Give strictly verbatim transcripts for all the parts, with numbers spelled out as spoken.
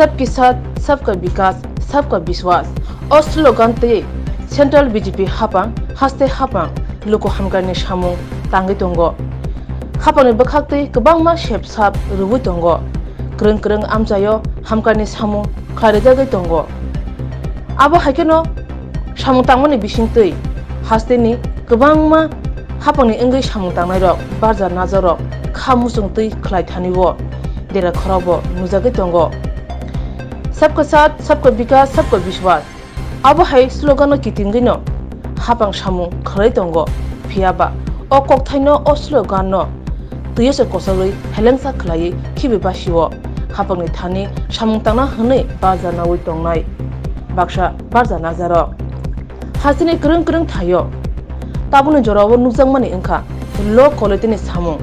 Sabki Saath, Sabka Vikas, Sabka Vishwas. O slogan twi Central B J P hapang, haste hapang, luku hamkrai ni samung tangwi tongo. Hapang ni bwkhak twi kwbangma sep sap rwui tongo. Kwrwng kwrwng amchaio hamkrai ni samung khlai rwjagwi tongo. Abo hai kheno samung tangmani bising twi haste ni kwbangma hapang ni wngwi samung tangnai rok, barja naja rok kha muchung twi khlai thani o dera khorok bo nujagwi tongo. Sabka Saath, Sabka Vikas, Sabka Vishwas. Abo hai slogan no kitingwi no hapang samung khlai tongo. Phiya ba o kokthai no, o slogan no twiyo se kosogwi helengsa khlaiwi khibi basio hapang ni thani samung tangna hwnwi barja nawi tongnai baksa barja naja rok. Hasteni kwrwng kwrwng thaio. Tabukni jorao nukjakmani wngkha low quality ni samung.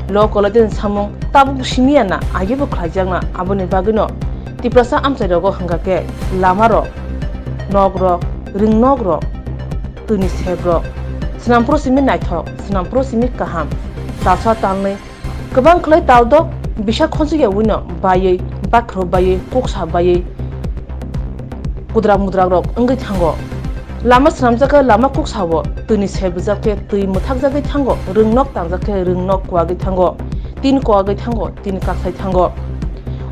Low quality ni samung tabuk simi ya na, age bo khlaijakna. Aboni bagwino Tiprasa amchairogo hwnkha khe lama rok, nok rok, ring nok rok, twi ni sep rok, swnam phuru simi naithok, swnam phuru simi kaham, talsa talnwi kwbang khlai taldok bisa khonjak ya wino baiwi, bakhro baiwi, kuksa baiwi, kudrak mudrak rok wngwi thango. Lama swnamjak khe lama kuksa o twi ni sep rijak khe twi mwthakjagwi thango, rwng nok tangjak khe rwng nok kuagwi thango, tin kuagwi thango, tin kaksai thango.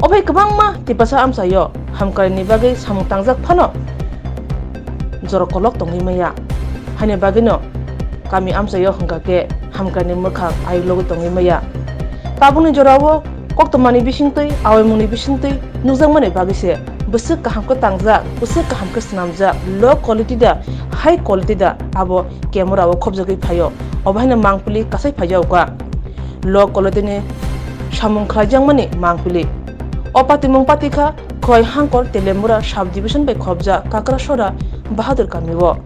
Obai kwbangma Tiprasa amchaio hamkrai ni bagwi samung tangjak phano jora kolok tongwi maya. Haini bagwino kami amchaio hwnkha khe hamkrai ni mwkhang ayuk logwi tongwi maya. Tabukni jorao koktwmani bisingtwi, awaimungni bisingtwi nukjakmani bagwi se bwswk kaham khe tangjak, bwswk kaham khe swnamjak, low quality da, high quality da, abo camera o khobjagwi phaio. Obo haino mangpili kasai phaijago. Low quality ni samung khlaijakmani mangpili. O patimung patikha Khowai Hangkor Telemura sub division bai khobjak Kakrasora Bahadur kami o.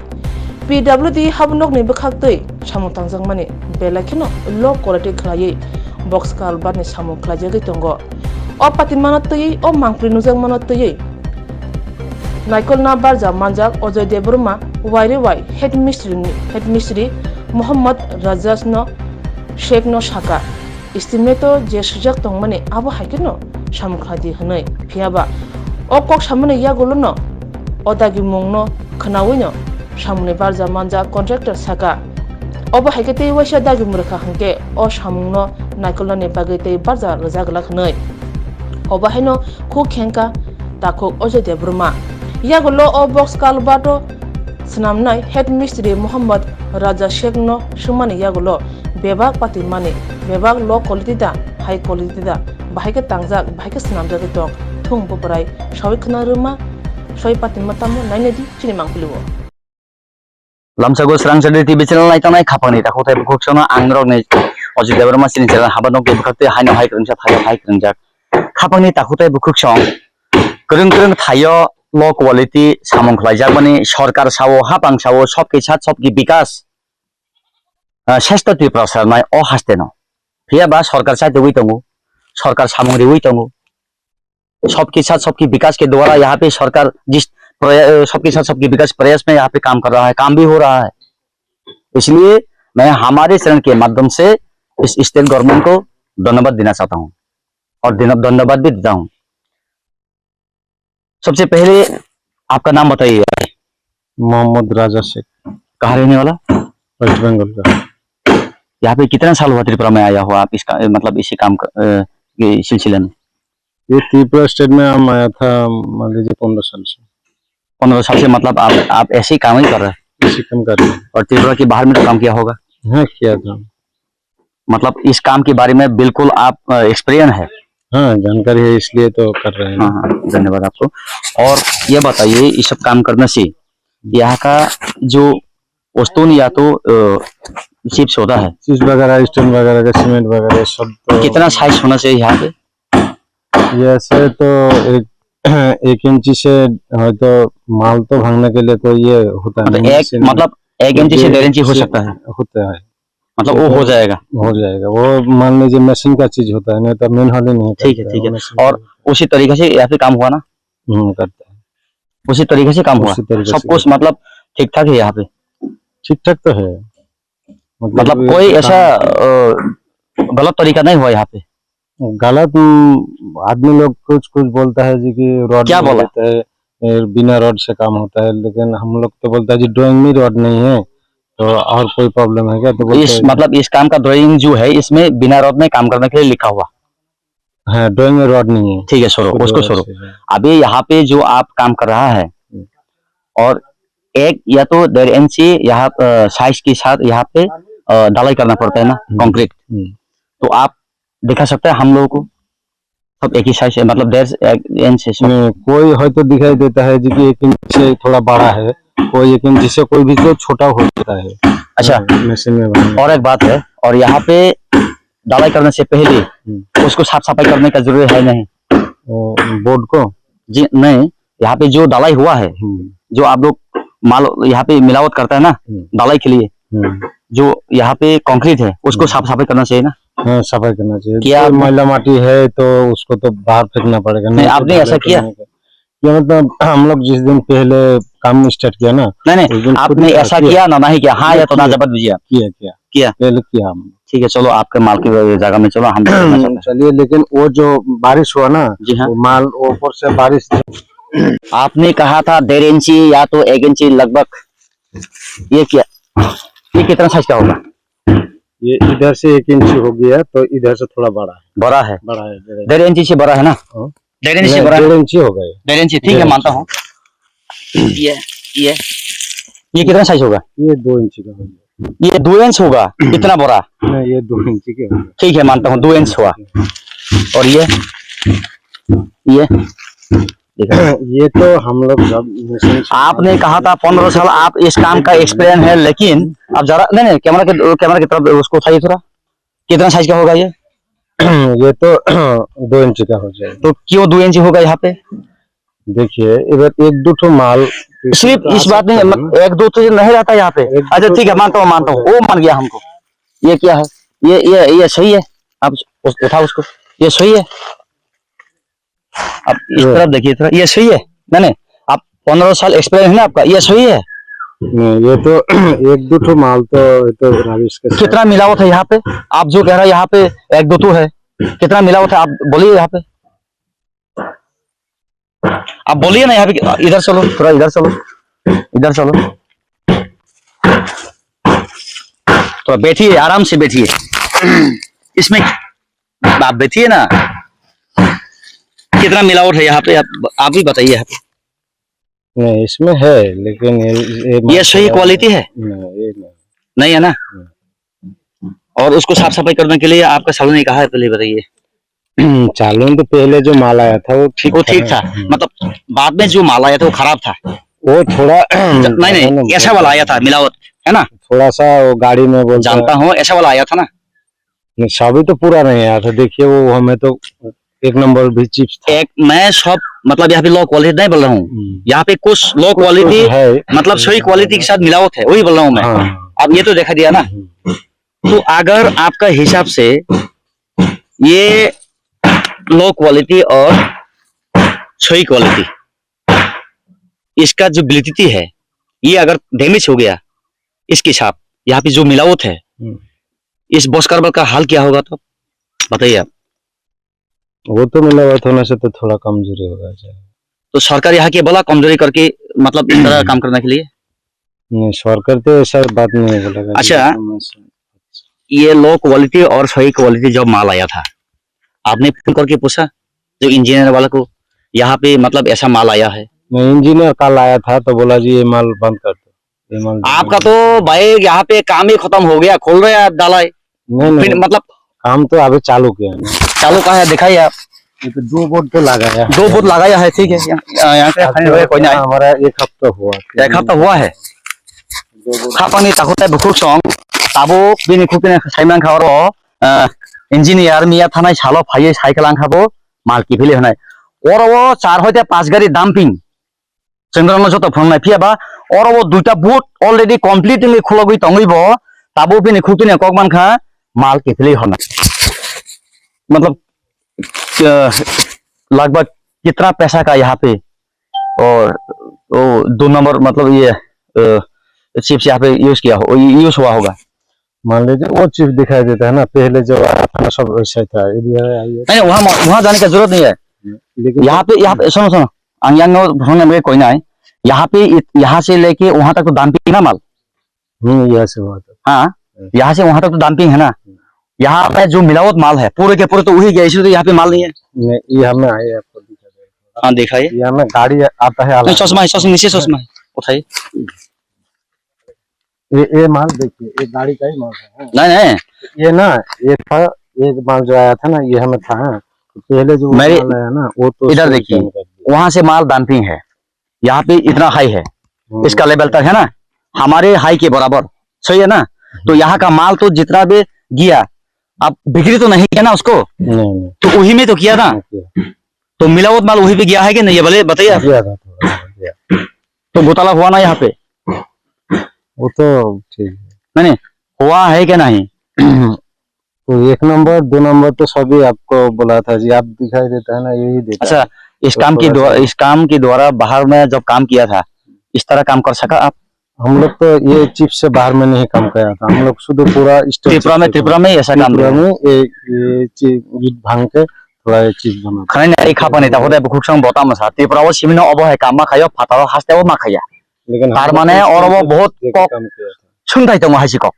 P W D habnokni bwkhaktwi samung tangjakmani belai kheno low quality khlaiwi box culvert ni samung khlaijagwi tongo. O patimano twiwi, o mangpili nukjakmano twiwi naikolna barja manjak Ajoy Debbarma wairewai head mistri ni, head mistri Mohammad Rajas no Sheikh no saka. Estimate o je swijak tongmani abo hai kheno samung khlai di hwnwi. Phiya ba o kok samani yagulo no o dagimung no khwnawino samungni barja manjak contractor saka. Obo hai khe tei waisa dagimung rwkha hwnkhe o samung no naikolnani bagwi tei barja rwjak glak hwnwi. Obo haino khuk khengkha takhuk Ajoy Debbarma. Yagulo o box culvert o swnamnai head mistri Mohammad Raja Sheikh no swngmani yagulo bebak patimani, bebak low quality da, high quality da, bahai khe tangjak, bahai khe swnamjagwi tong thung bwbwrai sawi khna rwma, sawi patima tamo nainai di chini mangpili o. Lamsago Srangchari T V channel naitongnai khapangni takhuk tei bukhuk sono ang norokni Ajit Debbarma chini channel haba nokni bwkhaktwi haino hai kwrwngsa thaio hai kwrwngjak. Khapangni takhuk tei bukhuk song kwrwng kwrwng thaio low quality samung khlaijakmani sorkar sao, hapang sao, sabki saath sabki vikas, ah, shrestho Tripura sanai o haste no. Phiya ba sorkar chaitugwi tongo, sorkar samung riwi tongo. सबके साथ सबके विकास के द्वारा यहाँ पे सरकार जिस प्रया-, सबके साथ सबके विकास प्रयास में यहाँ पे काम कर रहा है, काम भी हो रहा है। इसलिए मैं हमारे चैनल के माध्यम से इस स्टेट गवर्नमेंट को धन्यवाद देना चाहता हूँ और दिन-, धन्यवाद भी देता हूँ। सबसे पहले आपका नाम बताइए। मोहम्मद राजा शेख। कहाँ रहने वाला? वेस्ट बंगाल का। यहाँ पे कितना साल हुआ त्रिपुरा में आया हुआ आप इसका, मतलब इसी काम का, अ, ये सिलसिले में? ये त्रिपुरा स्टेट में हम आया था, मान लीजिए, पन्द्रह साल से। पन्द्रह साल से, मतलब आप, आप ऐसे ही काम ही कर रहे हैं? ऐसे काम कर रहे हैं। और त्रिपुरा के बाहर में तो काम किया होगा? हाँ, किया था। मतलब इस काम के बारे में बिल्कुल आप, अ, एक्सपीरियंस है? हाँ, जानकारी है, इसलिए तो कर रहे हैं। हाँ, हाँ, धन्यवाद आपको। और ये बताइए, ये सब काम करने से यहाँ का जो वस्तु या तो, अ, चिप्स होता है। चिप्स वगैरह, स्टोन वगैरह का, सीमेंट वगैरह, सब तो कितना साइज होना चाहिए यहाँ पे? ये ऐसे तो एक, एक इंची से, है तो माल तो भांगने के लिए कोई ये होता है, मतलब एक, मशीन। मतलब एक इंची से डेढ़ इंची हो सकता है? होता है। मतलब वो हो जाएगा? हो जाएगा। वो मान लीजिए मशीन का चीज होता है, नहीं तो मैनुअली नहीं ठीक है, करते, ठीक है। मशीन और का। उसी तरीके से यहाँ पे काम हुआ ना? हम्म, करता है। उसी तरीके से काम हुआ? उसी तरीके से। सब कुछ मतलब ठीक ठाक है यहाँ पे? ठीक ठाक तो है। मतलब मतलब कोई ऐसा, अ, गलत तरीका नहीं हुआ यहाँ पे? गलत, उम, आदमी लोग कुछ कुछ बोलता है जी कि रॉड क्या नहीं बोला? देता है, ए, बिना रॉड से काम होता है, लेकिन हम लोग तो बोलता है जी ड्राइंग में रॉड नहीं है, तो और कोई प्रॉब्लम है क्या? तो बोलते इस हैं, मतलब इस काम का ड्राइंग जो है, इसमें बिना रॉड में काम करने के लिए लिखा हुआ। हाँ, ड्राइंग में रॉड नहीं है। ठीक है, छोड़ो, उसको उसको रॉड छोड़ो। से है। अभी यहाँ पे जो आप काम कर रहा है हम्म। और एक या तो डेढ़ इंची यहाँ, अ, साइज के साथ यहाँ पे, अ, ढलाई करना पड़ता है ना, हम्म। कंक्रीट। हम्म। तो आप दिखा सकते हैं हम लोगों को? सब एक ही साइज है, मतलब डेढ़ से, एक इंच से सब। नहीं, कोई हयतो दिखाई देता है जी कि एक इंच से थोड़ा बड़ा है, कोई एक इंच से कोई भी तो छोटा हो जाता है। अच्छा। हाँ, मशीन में बनाने। और एक बात है, और यहाँ पे ढलाई करने से पहले हम्म। उसको साफ सफाई करने का जरूरी है नहीं? वो बोर्ड को? जी नहीं, यहाँ पे जो ढलाई हुआ है, हम्म। जो आप लोग माल यहाँ पे मिलावट करता है ना हम्म। ढलाई के लिए, हम्म। जो यहाँ पे कंक्रीट है उसको हम्म। साफ सफाई करना चाहिए ना? हाँ, सफाई करना चाहिए। किया तो आपने? मैला माटी है तो उसको तो बाहर फेंकना पड़ेगा, नहीं, नहीं तो आपने ऐसा ढलाई किया? करने का। ये मतलब हम लोग जिस दिन पहले काम स्टार्ट किया ना, नहीं, नहीं, उस दिन खुद आपने ही ऐसा किया। किया ना, नहीं किया? हाँ किया, या तो ना किया। जवाब दीजिए आप। किया, किया। किया। पहले किया हम। ठीक है, चलो आपके माल की जगह में चलो, हम देखना चाहते हैं। चलिए, लेकिन वो जो बारिश हुआ ना, जी हाँ। वो माल ऊपर से बारिश। आपने कहा था डेढ़ इंची या तो एक इंची लगभग। ये क्या, ये कितना साइज का होगा? ये इधर से एक इंची हो गया, तो इधर से थोड़ा बड़ा है। बड़ा है? बड़ा है, डेढ़ इंची। डेढ़ इंची से बड़ा है ना? हाँ। डेढ़ इंची से नहीं, बड़ा है? डेढ़ इंची होगा ये। डेढ़ इंची, ठीक है, डेढ़ मानता इंची। हूँ। ये, ये, ये कितना साइज होगा? ये दो इंची का होगा। ये दो इंच होगा, इतना बड़ा? नहीं, ये दो इंची के होगा। ठीक है, मानता हूँ, दो इंच हुआ। और ये, ये, देखा। ये तो हम लोग जब मशीन से आपने कहा था पन्द्रह साल आप इस काम का एक्सपीरियंस है, लेकिन अब जरा, नहीं, नहीं, कैमरा के, कैमरा की तरफ उसको उठाइए थोड़ा। कितना साइज का होगा ये? ये तो दो इंची का हो जाएगा। तो क्यों दो इंची होगा यहाँ पे? देखिए, इधर एक दो ठो माल सिर्फ इस बात नहीं है, मत-, एक दो तो ये नहीं रहता यहाँ पे। एक दो अच्छा, तो ठीक है, मानता हूँ, मानता हूँ, वो मान गया हमको। ये क्या है? ये, ये, ये सही है? आप उस, उठाओ उसको। ये सही है? आप इस ये। तरफ देखिए थोड़ा, ये सही है? नहीं, नहीं, आप पन्द्रह साल एक्सपीरियंस है ना आपका, ये सही है? नहीं, ये तो एक दो ठो माल तो, ये तो रबिश का कितना मिलावट है यहाँ पे? आप जो कह रहे हैं यहाँ पे एक दो ठो है, कितना मिलावट है आप बोलिए यहाँ पे। आप बोलिए ना यहाँ पे, इधर चलो, थोड़ा इधर चलो, इधर चलो, थोड़ा बैठिए, आराम से बैठिए। इसमें आप बैठिए ना, कितना मिलावट है यहाँ पे, आप, आप भी बताइए यहाँ पे। नहीं, इसमें है, लेकिन ये, ये ये सही क्वालिटी है? नहीं, ये नहीं। नहीं है ना? नहीं। और उसको साफ सफाई करने के लिए आपका सैलून ने कहा है, पहले बताइए। चालू में तो पहले जो माल आया था, वो ठीक वो था। ठीक था। हम्म। मतलब, बाद में जो माल आया था, वो खराब था। वो थोड़ा ज-, नहीं, नहीं, ऐसा वाला आया था, मिलावट, है ना? थोड़ा सा वो गाड़ी में बोलता जानता है। हूँ, ऐसा वाला आया था ना। नहीं, सभी तो पूरा नहीं आया था। देखिए, वो हमें तो एक नंबर भी चिप्स था। एक, मैं सब, मतलब, यहाँ पे लो क्वालिटी नहीं बोल रहा हूँ। हम्म। यहाँ पे कुछ लो कुछ क्वालिटी, कुछ है। मतलब, सही क्वालिटी के साथ मिलावट है, वही बोल रहा हूँ मैं। हाँ। अब ये तो देखा दिया ना। हम्म। तो अगर आपका हिसाब से ये लो क्वालिटी और सही क्वालिटी, इसका जो वैलिडिटी है, ये अगर डैमेज हो गया, इसके साथ यहाँ पे जो मिलावट है, हम्म। इस बस कार्बल का हाल क्या होगा? तो बताइए आप। वो तो मिलावट होने से तो थोड़ा कमजोरी होगा, अच्छा। तो सरकार यहाँ की बोला कमजोरी करके, मतलब, इस तरह काम करने के लिए? नहीं, सरकार तो ऐसा बात नहीं बोलेगा। अच्छा, ये लो क्वालिटी और सही क्वालिटी जब माल आया था, आपने फोन करके पूछा जो इंजीनियर वाला को, यहाँ पे, मतलब, ऐसा माल आया है? नहीं, इंजीनियर कल आया था तो बोला, "जी, ये माल बंद कर दो, ये माल आपका तो भाई यहाँ पे काम ही खत्म हो गया, खोल रहे हैं आप ढलाई।" नहीं, फिर नहीं, मतलब काम तो अभी चालू किया है। चालू कहाँ है, दिखाइए आप। ये तो दो बोर्ड तो लगाया है। दो बोर्ड लगाया है, ठीक है, यहाँ, यहाँ से खाने हुए कोई नहीं। हमारा एक हफ्ता हुआ। एक हफ्ता हुआ है। Khapangni takhuk tei bukhuk song tabuk bini khuk tini sai mankha oro, ah, engineer miya thanai salo phaiwi cycle wngkha bo mal kiphilwi hwnwi. Oro o char hoite panch gari dumping. Chwng norokno joto phunuknai phiya ba oro o duita boot already complete wngwi khulogwi tongwi bo tabuk bini khuk tini kok mankha mal kiphilwi hwnwi. Matlab, ah, lagbhag kitna paisa ka yaha pe? और वो दो नंबर मतलब ये, अ, चिप्स यहाँ पे यूज़ किया हो, यूज़ हुआ होगा। मान लीजिए वो चीज दिखाई देता है ना, पहले जो आया था ना, सब वैसा ही था, एरिया है, आइए। नहीं, वहाँ, वहाँ जाने का जरूरत नहीं है। लेकिन यहाँ पे, यहाँ पे, सुनो, सुनो, हम यहाँ नो, सुनो, मैं कोई ना है। यहाँ पे इत-, यहाँ से लेके वहाँ तक तो डंपिंग है ना माल? हम्म, यहाँ से वहाँ तक। हाँ, हम्म। यहाँ से वहाँ तक तो डंपिंग है ना? हम्म। यहाँ पे जो मिलावट माल है, पूरे के पूरे तो वही गया, इसलिए तो यहाँ पे माल नहीं है। नहीं, ये हमें आए, आपको दिखा देगा। हाँ, दिखाइए। ये हमें गाड़ी आता है नहीं, अलग। चश्मा है, चश्मा, नीचे चश्मा है, उठाइए। ये, ये माल देखिए, ये गाड़ी का ही माल है। नहीं, नहीं। ये ना, ये था, ये माल जो आया था ना, ये हमें था, हाँ। तो पहले जो वो मेरे माल आया ना, वो तो इधर उसको देखिए, रिटर्न कर दिया। वहां से माल डंपिंग है, यहाँ पे इतना हाई है, हम्म। इसका लेवल तक है ना, हमारे हाई के बराबर, सही है ना? तो हम्म। यहाँ का माल तो जितना भी गया, अब बिक्री तो नहीं किया ना उसको, नहीं, नहीं। तो वही में तो किया ना। नहीं किया। तो मिलावट माल वही पे गया है कि नहीं, ये भले बताइए आप। गया था थोड़ा, गया। तो घोटाला हुआ ना यहाँ पे? वो तो ठीक है। नहीं, नहीं, हुआ है क्या नहीं? तो एक नंबर, दो नंबर तो सभी आपको बोला था जी, आप दिखाई देता है ना, यही देता अच्छा, है। इस तो काम की थोड़ा द्वा-, सा इस काम के द्वारा बाहर में जब काम किया था, इस तरह काम कर सका आप? हम लोग तो ये चिप से बाहर में नहीं काम किया था, हम लोग शुद्ध पूरा स्टेट त्रिपुरा में, चिप से त्रिपुरा काम में ही ऐसा काम त्रिपुरा किया। में ये, ये चीज भांग के थोड़ा ये चीज बना था। Khwnai nai kha pani ta hodai bukhuk song bota masa. Tripura o simino obo hai kam ma khayo, phataro haste o ma khaya. लेकिन हम लोग तो इसमें बहुत कुछ देख के काम किया था। Tar mane oro bo बहुत kok swngthai tongo hai si kok.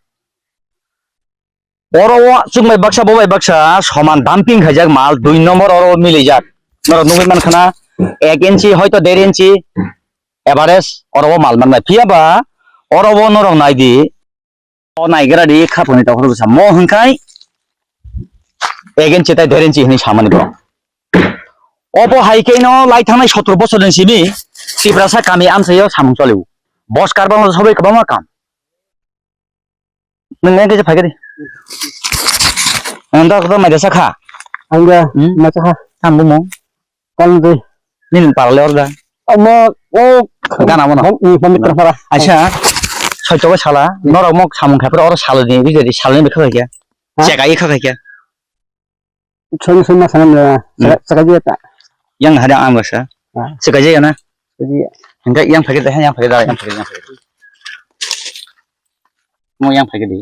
Oro o chwng bai baksa, bo bai baksa soman dumping khaijak mal, dui nombor oro milijak. Norok nugwi mankha na, ek inchi hoito der inchi average oro o mal mannai. Phiya ba oro o norok nai di, o naigra di kha phani ta khoro bwsa. Mo hwnkhai ek inchi tai der inchi hwnwi samani bo. Obo hai khe no lai thangnai sottor bosor ni simi Tiprasa kami amchaio samung choli o. Bos karbang sobai kwbangma kam. Nwng nang khe phai khe di. Ang da khe mai da sakha. Ang da Hmm? ma sakha. Ang bumo. Kan de. Nini parle orda. Amo o Gana mano. Ni pamit para. Aisa. Soito ko sala. Norok mok samung khaphre oro salo ni bigari salo ni bikha khe. Ha? Cheka ikha khe. Soi soi ma sanam le. Hmm. Saka jiya ta. Yang hada ang basa. Ah. Saka jiya na. Jiya. Hingga yang phage da, yang phage da, yang phage, yang phage. Mo yang phage di.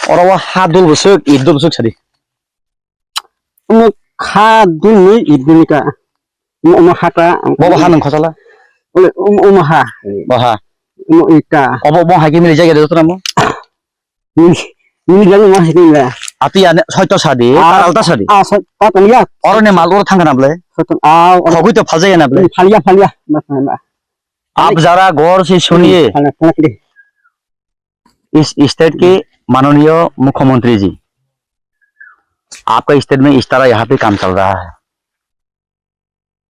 Oro wa hadul busuk, idul busuk sadi. Mo hadul ni idul ka. Mo, mo hata. Bo ha nang khosala. Ole, mo, mo ha. Bo ha. Mo ita. Obo mo ha ki mili jage do tram mo. Nini, nini jani ma hini le. Ati ane soito sadi, ah, tar alta sadi. Ah, soi, ta tani ya. Oro ne mal oro thangana ble. Soito, ah, oro. Khogui to phalja yana ble. Phalya, phalya. Ma, ma, ma. आप जरा गौर से सुनिए। Phalya, phalya, phalya. इस स्टेट के माननीय मुख्यमंत्री जी, आपका स्टेट में इस तरह यहाँ पे काम चल रहा है।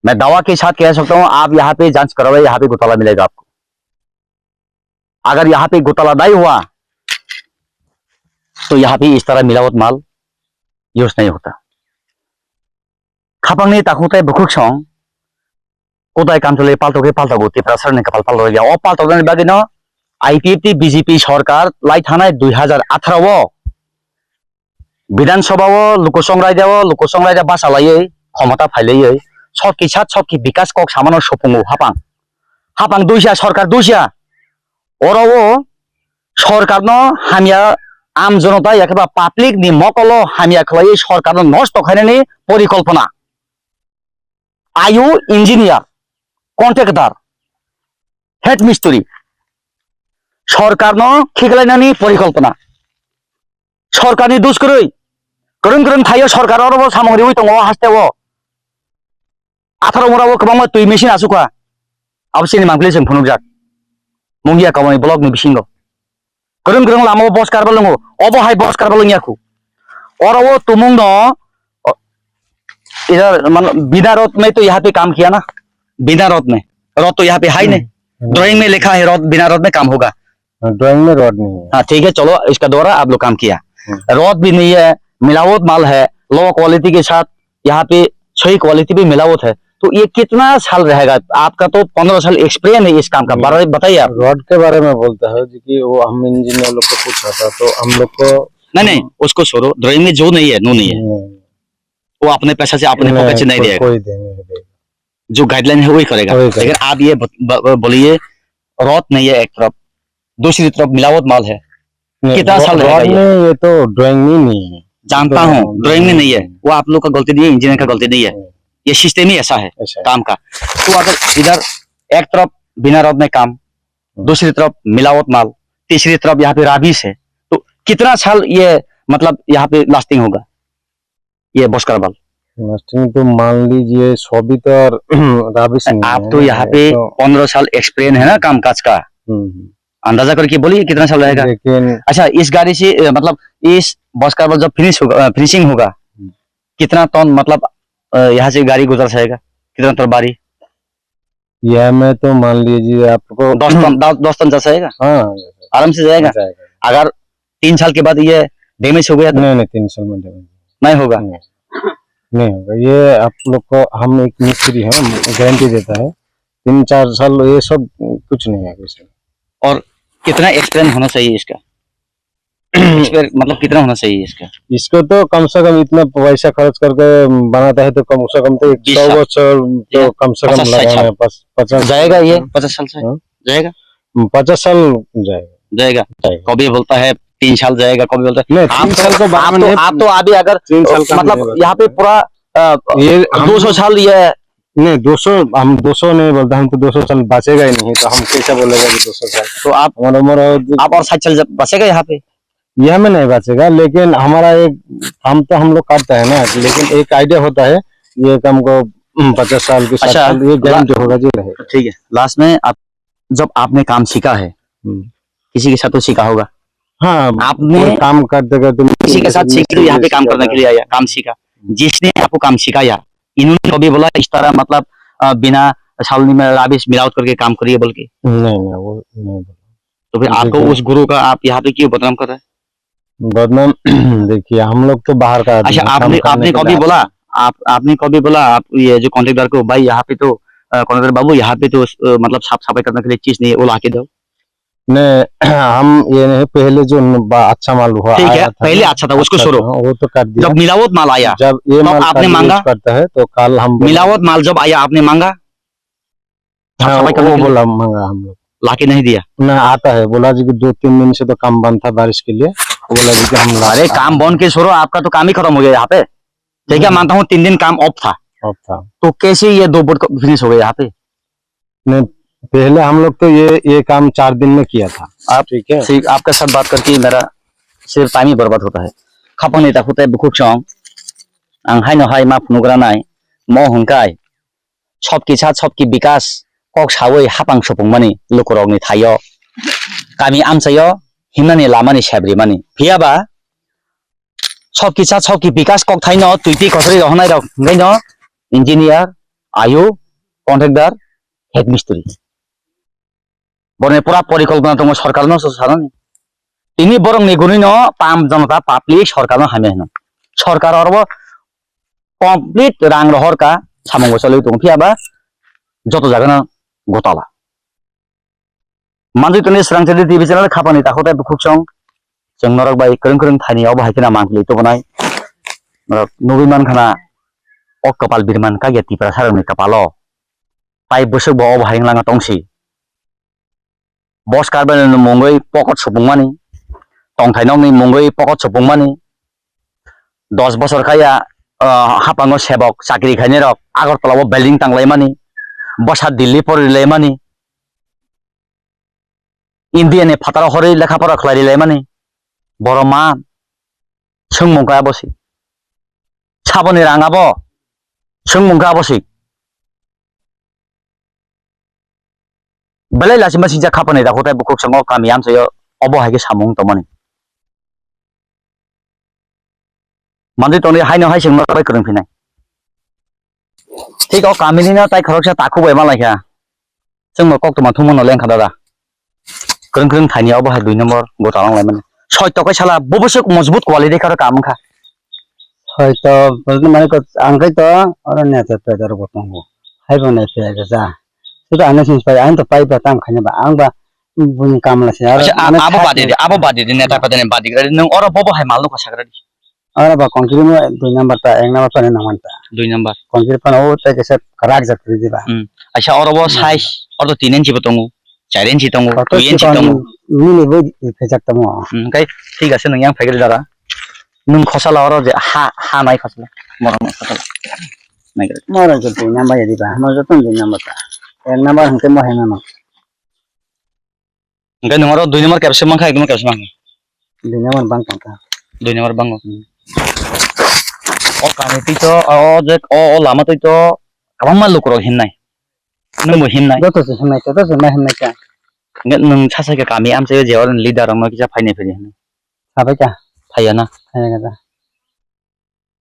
मैं दावा के साथ कह सकता हूँ, आप यहाँ पे जांच करवाइए, यहाँ पे घोटाला मिलेगा आपको। अगर यहाँ पे घोटाला नहीं हुआ, तो यहाँ पे इस तरह मिलावट माल यूज़ नहीं होता। Khapangni takhuk tei bukhuk song, kotai kamchwlwi paltogwi paltogo, Tiprasarni kapal paltogya. O paltoknani bagwino I P F T B J P sorkar lai thanai dui hazar atharo o Bidhan Sabha o Lokosong Raida o, Lokosong Raida basa laiwi, khomota phai laiwi, sokki sat sokki bikas kok samano supungo hapang. Hapang duisa, sorkar duisa. Oro o sorkarno hamya, am jonota yakhe ba public ni mokolo hamya khlaiwi sorkarno nosto khainani porikolpona. Ayu engineer, contractor, head mistri. Sorkarno khiklainani porikolpona. Sorkarni dus kwrwi. Kwrwng kwrwng thaio sorkar oro bo samung riwi tongo o haste o. Atharo mura o kwbangma twi machine asukha. Abo chini mangpili chwng phunukjak. Mungia Kamani block ni bisingo. Kwrwng kwrwng lama o bos karba lwngo. Obo hai bos karba lwngya khu. Oro o tumung no, o, idhar, man, bina rod mein to yahan pe kaam kiya na? Bina rod mein. Rod to yahan pe hai nahi. Hmm. Drawing mein likha hai rod, bina rod mein kaam hoga. Drawing में रॉड नहीं है। हाँ, ठीक है, चलो, इसका द्वारा आप लोग काम किया। हम्म। रॉड भी नहीं है, मिलावट माल है, लो क्वालिटी के साथ यहाँ पे सही क्वालिटी भी मिलावट है, तो ये कितना साल रहेगा? आपका तो पन्द्रह साल एक्सपीरियंस है इस काम का, हम्म। बारे, बताइए आप। रॉड के बारे में बोलता है जी कि वो हम इंजीनियर लोग को पूछा था, तो हम लोग को नहीं, नहीं, उसको छोड़ो, ड्राइंग में जो नहीं है, नो नहीं है। नहीं। वो अपने पैसा से, अपने नहीं, पॉकेट से नहीं को-, देगा। कोई दे-, नहीं देगा। जो गाइडलाइन है, वही करेगा। वही करेगा। लेकिन आप ये बत-, ब-, ब-, बोलिए, रॉड नहीं है एक तरफ, दूसरी तरफ मिलावट माल है। कितना साल रहेगा ये? ये तो ड्राइंग नहीं, नहीं है। जानता हूँ, ड्राइंग में नहीं है। वो आप लोग का गलती नहीं है, इंजीनियर का गलती नहीं है। ये सिस्टम ही ऐसा है काम का। तो अगर इधर एक तरफ बिना रॉड में काम, दूसरी तरफ मिलावट माल, तीसरी तरफ यहाँ पे राबिश है, तो कितना साल ये, मतलब, यहाँ पे लास्टिंग होगा ये बस्कर बाल? लास्टिंग तो मान लीजिए, सभी तो और राबिश नहीं है। आप तो यहाँ पे पंद्रह साल एक्सपीरियंस है ना काम काज का, अंदाजा करके बोलिए कितना साल रहेगा। लेकिन अच्छा, इस गाड़ी से, अ, मतलब, इस बस्कर बाल जब फिनिश होगा, अ, फिनिशिंग होगा, कितना टन, मतलब, अ, यहाँ से गाड़ी गुजर जाएगा, कितना टन बारी? यह में तो मान लीजिए आपको दस टन, दस, दस टन जा जाएगा? हाँ, आराम से जाएगा। जाएगा। अगर तीन साल के बाद ये डैमेज हो गया तो? नहीं, नहीं, तीन साल में डैमेज नहीं होगा। नहीं, नहीं होगा। ये आप लोग को हम एक मिस्त्री हैं, गारंटी देता है, तीन चार साल ये सब कुछ नहीं है इसमें। और कितना एक्सपीरियंस होना चाहिए इसका? एक्सपीरियंस मतलब कितना होना चाहिए इसका? इसको तो कम से कम इतना पैसा खर्च करके बनाता है तो कम से कम तो एक बीस सौ साल। बच्चों तो या कम से कम पचास साल, लगाना है, पच-, पचास जाएगा ये? हाँ। पचास साल से? हाँ। जाएगा? पचास साल जाएगा। जाएगा। जाएगा। कभी बोलता है तीन साल जाएगा, कभी बोलता है नहीं, आप तीन तो, साल तो बाद आप में तो, नहीं, आप तो अभी अगर तीन साल का मतलब नहीं यहाँ पे बता। पूरा, अ, ये हम दो सौ साल ये नहीं, दो सौ, हम दो सौ नहीं बोलते, हम तो दो सौ साल बचेगा ही नहीं, तो हम कैसे बोलेगा कि दो सौ साल? तो आप, हमारा उम्र और आप और साठ साल जब बचेगा यहाँ पे? यह में नहीं बचेगा, लेकिन हमारा एक काम तो हम लोग करता है ना, लेकिन एक आइडिया होता है, ये काम को, हम्म, पचास साल की, साठ अच्छा, साल, ये ला- गारंटी होगा जी रहेगा। ठीक है, लास्ट में आप, जब आपने काम सीखा है, हम्म। किसी के साथ तो सीखा होगा। हाँ, आपने कोई काम करते करते किसी के साथ सीख के यहाँ पे काम करने के लिए आया, काम सीखा। जिसने आपको काम सिखाया, इन्होंने कभी बोला इस तरह, मतलब, अ, बिना छालनी में राबिश मिलावट करके काम करिए बोल के? नहीं, नहीं, वो नहीं बोला। तो फिर आपको उस गुरु का आप यहाँ पे क्यों बदनाम कर रहे हैं? बदनाम, देखिए, हम लोग तो बाहर का आदमी, अच्छा, काम आपने, करने आपने के लिए कभी आते बोला, हैं। आप, आपने कभी बोला आप ये जो कॉन्ट्रैक्टर को, "भाई, यहाँ पे तो, अ, कॉन्ट्रैक्टर बाबू, यहाँ पे तो, अ, मतलब, साफ सफाई करने के लिए चीज नहीं है, वो ला के दो"? नहीं, हम ये नहीं, पहले जो न-, बा-, अच्छा माल हुआ, ठीक है, आया था पहले ना, अच्छा था, उसको अच्छा छोड़ो। था, वो तो कर दिया। जब मिलावट माल आया, जब ये तब माल का आपने यूज़ मांगा? करता है, तो कल हम बोला। मिलावट माल जब आया, आपने मांगा? हाँ, साफ सफाई करने वो के लिए? बोला, मांगा हम लोग। लाके नहीं दिया? ना, आता है, बोला जी कि दो तीन दिन से तो काम बंद था बारिश के लिए, बोला जी कि हम ला-, अरे, काम बंद के छोड़ो, आपका तो काम ही खत्म हो गया यहाँ पे। ठीक है, हम्म। मानता हूँ, तीन दिन काम ऑफ था। ऑफ था। तो कैसे ये दो फुट फिनिश हो गया यहाँ पे? नहीं, पहले हम लोग तो ये, ये काम चार दिन में किया था। आप ठीक है। ठीक, आपके साथ बात करके मेरा सिर्फ टाइम ही बर्बाद होता है। Khapangni takhuk tei bukhuk song, ang haino hai ma phunukgranai, mo hwnkhai, sob kisa sob ki bikas kok sawi hapang supungmani lukurokni thaio, kami amchaio himnani lamani sebrimani. Phiyaba, sob kisa sob ki bikas kokthaino twi twi kothori rohornai rok hwnkhaino engineer, ayu, contractor, head mistri. Borokni pura porikolpona tongo, sorkarno se sanani. Tini borokni gunino tam jonota public sorkarno hamya hino. Sorkar oro complete rang rohorka, samungo cholwi tongo, phiyaba joto jagano gotala. Manjwi tongni Swrang Channel T V channel khapangni takhuk tei bukhuk song. Chwng norok bai kwrwng kwrwng thaini obo hai kheno mangpili tubunai. Norok nugwi mankha na o kwpal birman kagya Tiprasarokni kwpalo. Tai bwswk bo obo hai wng lama tongsi. Bos karbaini mungwi pocket supungmani. Tongthai nokni mungwi pocket supungmani. Dos bosor kaya, ah, hapango sebok chakri khainai rok Agartala o building tanglaimani. Bwsa Delhi porilaimani. India ni phataro horwi lekha pora khlai rilaimani. Borok ma swngmung khe abo se. Saboni rang abo swngmung khe abo se. Belai lachima sijak khapani da hotai bukhuk swngo kami amchaio obo hai khe samung tongmani. Manjwi tongdi haino hai chwngno bai kwrwng phinai. Thik o kamini no tai khoroksa takhuk bai malaikha. Chwngno koktwma thumano lengkha dada. Kwrwng kwrwng thaini obo hai dui number gota wnglaimani. Soi tokai sala bo bwswk mojbut quality kha aro kam wngkha. Soi to mane ko ang kai to oro neta peda rok bo tongo. Hai bo nai peda ja. Suda ano sin pai ang to pai ba tam khanya ba ang ba buni kamla se aro. Acha, a-, mane abo badi de, abo badi de neta peda ne badi de. Nung oro bobo hai mal nukha sagra di. Oro ba concrete mo dui number ta, ek number ta ni nangman ta. Dui number. Concrete phano o tai kaisa kwrak jak kwrwi diba. Hmm. Acha, oro bo size, oro to tin inch bo tongo. Chairen si tongo, kotor tuyen si chikon tongo. Mini bo pejak tongo. Hmm, kai thik ase, nwng yang phaikhe dara. Nwng khosala oro je ha, ha nai khosala. Borok nai khosala. Nai khosala. Moro je dui number ya diba, mo joto dui number ta. Ek number hwnkhe mo hai mano. Hwnkhe nwng oro dui number kebsa mankha, ek number kebsa mankha. Dui number bang tongkha. Dui number bango. Hmm. O kami twi to, o, o je, o, o lama twi to kwbangma lukurok himnai. Nwngbo himnai. Joto se himnai, joto se ma himnai kha. Hwnkhe nwng sasaikhe kami amchaio je oro leader rokno kisa phainai phiri hinwi. Sabaikha. Phaiya na? Phaiya kha.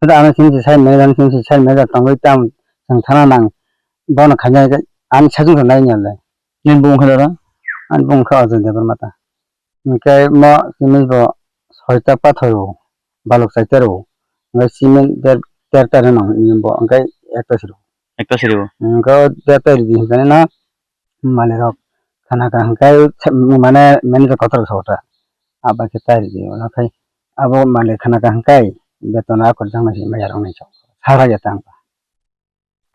Hwnkhe ano chini se side manager, chini se side manager tongwi tamo chwng thana nang bono khainai khe ani sajwk rwnai wngya le. Nini bumung khe dada? Ani bumung khe Ajoy Debbarma ta. Hwnkhe mo chini bo soita pathor rw, balok chaita rw, hwnkhe cement der, der ta rw nang bo hwnkhe ekta se rw. Ekta se rw. Hwnkhe der ta rw di hwnkhe na Malik rok khana kaham khai mane manager kotor rok sokota. Abo khe tai rwdi, ulo khai abo malik khana kaham khai beton a kwrwngma se maya rok nai sok. Sara ya tang.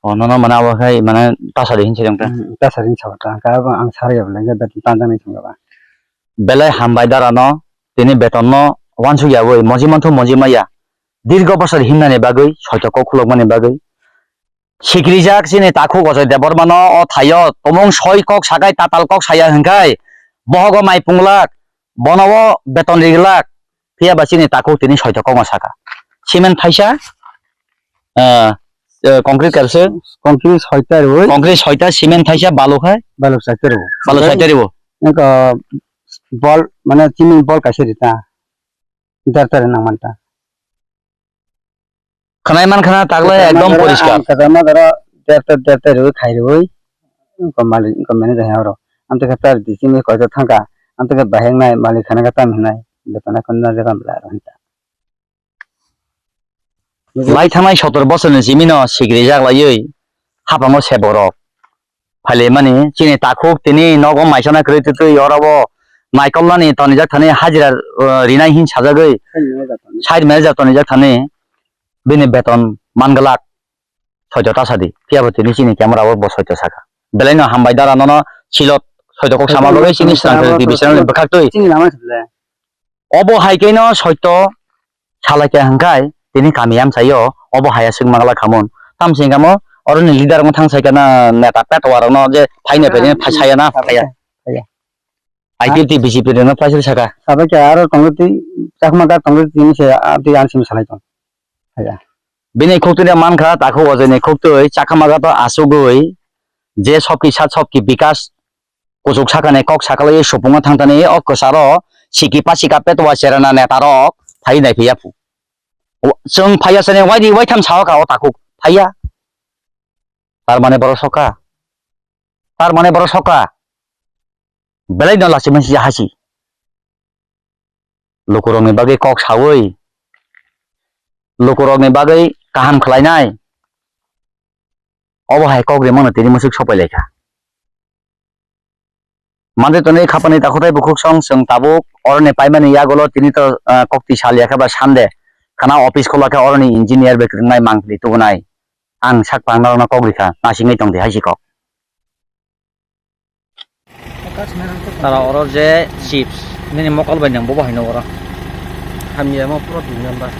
O nono mane abo khai mane tasari hinse jang ta. Hmm, tasari hinse jang ta. Abo ang sara ya belai beton tanjak nai song ba. Belai hambai dara no tini beton no wansuk ya boi moji manthu moji maya. Dirgo bosor himnani bagwi soito kok khulokmani bagwi. Sikrijak chini takhuk Ajoy Debbarmano o thaio tumung soi kok sakai tatal kok saya hwnkhe bohogo mai punglak, bono o beton riglak, phiya ba chini takhuk tini soito kokno saka. Cement thaisa, ah, eh, concrete kaisa. Concrete soita rwi. Concrete soita, cement thaisa, balu khai. Balu saita rwi. Balu saita rwi. Engko bol, mane chini bol kaisa rita. Derta rwi nang manta. Khwnai man khna tagle ekdom poriskar. Kwchama dara derta derta rwi khai rwi. Ko malik ko mene jaya oro. Amte khe tar di simi koito thangka. Amte khe baheng nai malik khana khe tam hinai. Betona kon na jaga bla ro hinta. Lai thangnai sotor bosorni simino sikri jak laiwi hapango seborok. Phailaimani chini takhuk tini nogo maisana kwrwi twtwi orobo naikolnani tonijak thani hajira, uh, rinai hin sajagwi side manager tonijak thani bini beton manglak soito tasadi. Phiyabo tini chini camera o bo soito saka. Belaino hambai dara nono silot soito kok sama bagwi chini Srang T V channel ni bwkhaktwi. Chini lama sile. Obo hai khe no soito salai khe hwnkhai tini kami amchaio obo hai aswk mangla khamon. Tamsingkamo oroni leader wng thang sai kana neta petwa rokno je phaina phaina phai saya na phaya. Phaya. I P F T B J P rokno phai saka. Sabai khe aro tongo tei chakma ga tongo tini se a tei ang simi salai tong. Phaya. Bini khuktwi mankha takhuk ojoni khuktwi chakma ga to asugwi je sokki sat sokki bikas kuchuk sakani kok sakalai supungno thangtani o kwcharo siki pasika petwa cherana netarok phai naiphiya phu. Chwng phaiya sani waidi waitham sao kha o takhuk phaiya. Tar mane borok sokha. Tar mane borok sokha. Belai no lachimani si hasi. Lukurokni bagwi kok sawi. Lukurokni bagwi kaham khlainai. Obo hai kok rimano tini mwswk sopai laikha. Mande tonwi khapani takhutai bukhuk song chwng tabuk oroni paimani yagulo tini to, ah, kokti sal yakhe ba sande khana office khulakhe oroni engineer bai kwrwngnai mangpili tubunai ang sak pang norokno kok rikha nasingwi tongdi hai si kok. Tara oro je chips nini mokol bai nang bobo haino oro. Hamya mo pura dui number.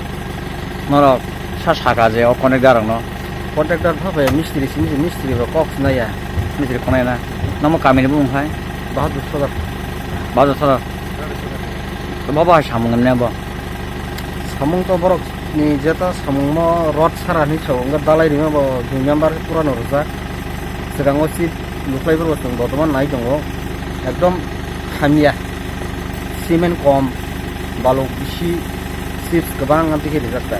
Norok sa saka je o contractor rokno. Contractor pha bai mistri simi se mistri rok kok sinaya. Mistri khonai na. Namo kamini bumung khai? Bahadur Sodar. Bahadur Sodar. Bobo hai samung emne bo. Samung to borok ni jeta samung mo rot sara ni so wngkha dalai rima bo dui number pura no rwjak. Swkango chips luklai bo chwng botoman nai tongo. Ekdom hamya. Cement kom, balok bisi, chips kwbang amtwi khe rijak ta.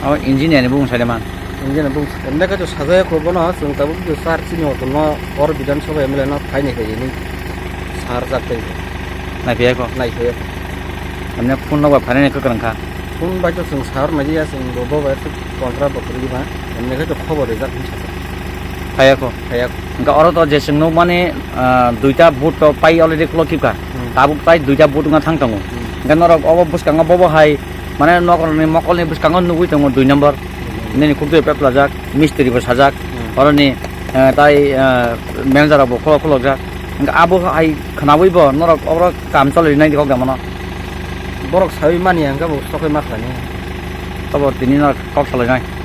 Abo engineer ni bumung sai de man. Engineer ni bumung sai. Emne khe sajaya kho bono, chwng tabuk khe sar chini hotel no, or Bidhan Sabha M L A no phaini khe ini sar jak tei. Nai phiya kho? Nai phiya kho. Emne phone no ba phainani kwkrang kha. Phone bai to chwng sar nai ya, chwng bo bo bai to kontra bo kwrwi ba. Emne khe to khobor rijak hinsa. Phaiya kho? Phaiya kho. Hwnkhe oro to je chwng nukmani, ah, duita boot to pai already khulok khibkha. Hmm. Tabuk tai duita boot wngna thang tongo. Hmm. Hwnkhe norok obo bwskango bobo hai, mane, nokrokni mokolni bwskango nugwi tongo dui number. Hmm. Nini khuktwi peplajak, mistri bo sajak. Hmm. Oroni, eh, tai, eh, manager rok bo khulok khulokjak. Hwnkhe abo hai khwnawi bo norok oro kam choli nai kok da mano. Borok sawi mani hwnkhe bo sokoi ma khlainai. Abo tini no kok salai nai.